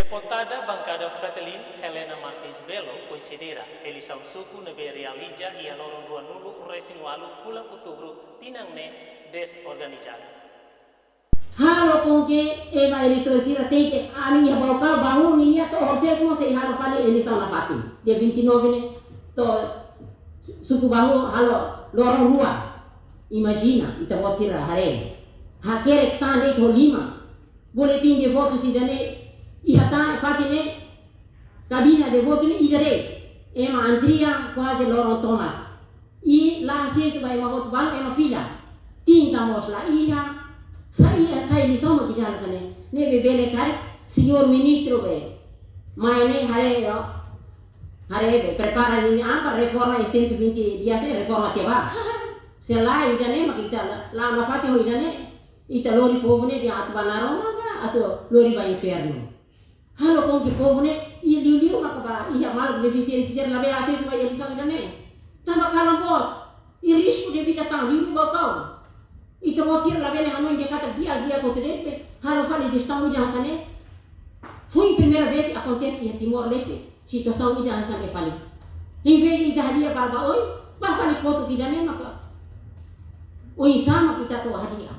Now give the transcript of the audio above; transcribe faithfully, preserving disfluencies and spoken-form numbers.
Deputada Bankada Fretilin, Helena Martins Belo, konsidera eleisaun suku ne'ebé realiza iha loron ruanulu-resin-ualu fulan Outubru tinan ne'e dezorganizadu. Halo com que ema eleitór sira tenke, ami iha Baucau, Bahoun ninia to'o horiseik mós sei halo fali eleisaun nafatin. Dia vinte e nove ne'e, to'o suku Bahoun halo loron rua. Imajina, ita-boot sira haree. Hakerek tan de'it ho liman. Boletin de votus ida-ne'e, iha tan fatin ne'e, kabina de votu ne'e ida de'it. Ema antrian kuaze loron tomak. I la asesu ba ema votu, balu ema fila. Tinta mós la iha. Sai, sai lisaun mak ida hanesan ne'e. Ne'ebé bele karik, señór ministru be. Mai ne'e haree, ó. Haree be, prepara ninia an ba reforma iha cento e vinte dias ne'e, reforma tiha ba. Se lae ida-ne'e mak ita la, la, la fatin ho ida-ne'e. Ita lori povu ne'e dehan atu ba naroman ka, atu lori ba infernu. Halo com que povu ne'e, i liuliu maka ba iha maluk defisiente sira labele asesu ba eleisaun ida-ne'e. Tanba kalan boot, i risku de vida tan, liuliu Baucau. Ita-boot sira labele hanoin dehan katak di'ak, di'ak hotu de'it be, halo fali jestaun ida hanesan ne'e. Foin primeira vez akontese iha Timor-Leste, situasaun ida hanesan ne'e fali. Em vez de ita hadi'a para ba oin, ba fali kotuk ida-ne'e maka. Oinsá mak ita atu hadi'a.